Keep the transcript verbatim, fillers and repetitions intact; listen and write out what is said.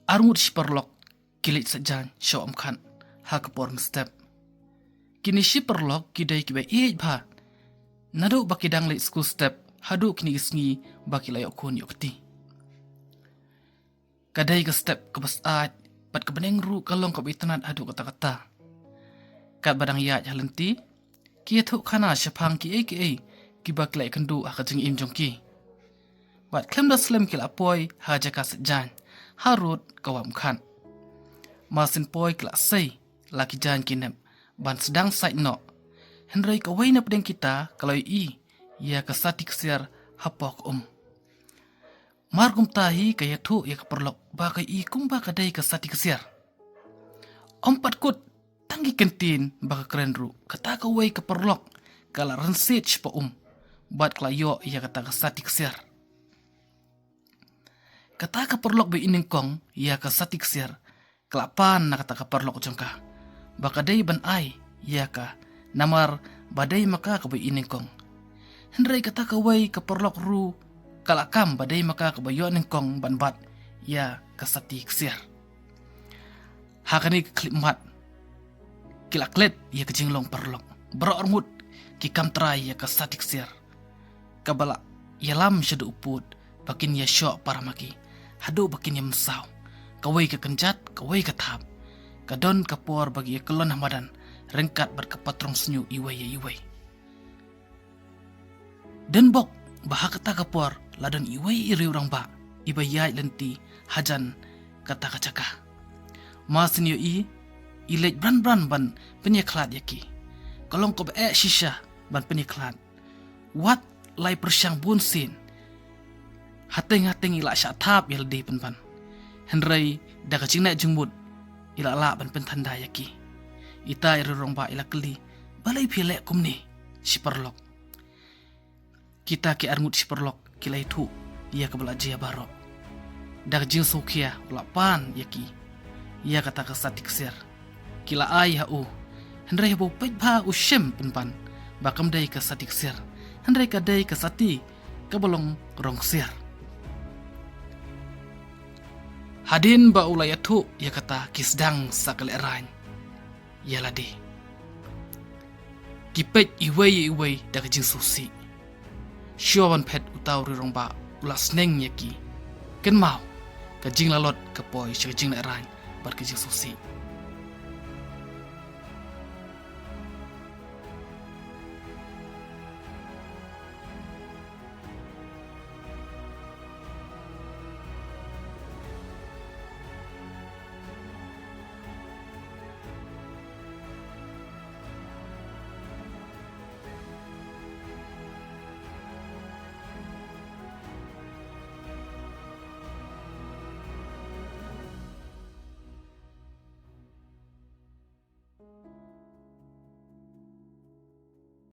Arngut shi paralok ki leit saitjaiñ sha Umkhat ha ka por mynstep. Kine shi paralok ki dei kiba ïeit bha naduh ba ki dang leit skul step haduh kine ki sngi ba ki la ïoh khun ïoh kti. Ka dei ka step kaba syaid bad ka bneng ruh ka long kaba itynnad haduh katta katta. Katba dang ïaid ha lynti, ki ïathuh khana shaphang kiei kiei kiba ki la ïakynduh ha ka jingim jong ki. Bad khlem da slem ki la poi ha jaka saitjaiñ harud ka wah Umkhat. Mar syn poi ki la sei la ki jaiñ ki nep ban sdang sait noh. Hynrei kawei na pdeng kita ka la ïohi ïa ka sati ksiar hapoh ka um. Mar kumta hi ka ïathuh ïa ka paralok ba ka ïohi kumba ka dei ka sati ksiar. Ym pat kut tang ki kyntien ba ka kren ruh, kata kawei ka paralok ka la rynsied shapoh um bad ka la ïoh ïa kata ka sati ksiar. Kata ka paralok ba ïohi nyngkong ïa ka sati ksiar ka la pan na kata ka paralok jong ka ba ka dei ban ai ïa ka, namar ba dei ma ka kaba ïohi nyngkong. Hynrei kata kawei ka paralok ruh ka la kam ba dei ma ka kaba ïoh nyngkong ban bat ïa ka sati ksiar. Ha kane ka khyllipmat ki la klet ïa ka jinglong paralok. Baroh arngut ki kam trai ïa ka sati ksiar kaba la ïalam shaduh u pud ba kin ïashoh para ma ki haduh ba kin ïamynsaw. Kawei ka kynjat, kawei ka thap. Ka don ka por ba ki ïakyllon ha madan ryngkat bad ka patrong shñiuh iwei ïa iwei. Dang bok ba ha kata ka por la don iwei i riew rangbah iba ïaid lynti hajan kata ka jaka. Mar syn ïohi, i leit bran bran ban pynïakhlad ïa ki. Ka long kaba eh shisha ban pynïakhlad. Wat la i pyrshang bun sien. Hateng hateng i la shah thap ïa lade pynban. Hynrei da ka jingleh jingmut i la lah ban pynthanda ïa ki. Ita i riew rangbah i la kylli, balei phi leh kumne shi paralok? Kita ki arngut shi paralok ki la ïathuh ïa kaba la jia baroh. Da ka jingsngewkhia u la pan ïa ki ïa kata ka sati ksiar. Ki la ai ha u, hynrei haba u peit bha u shem pynban ba kam dei ka sati ksiar, hynrei ka dei ka sati kaba long rong ksiar. Hadien ba u la ïathuh ïa kata ki sdang sa ka lehraiñ ïa lade. Ki peit iwei ïa iwei da ka jingsngewsih. Shuwa ban phet uta u riew rangbah u la sneng ïa ki. Kynmaw, ka jinglalot ka poi sha ka jinglehraiñ bad ka jingsngewsih.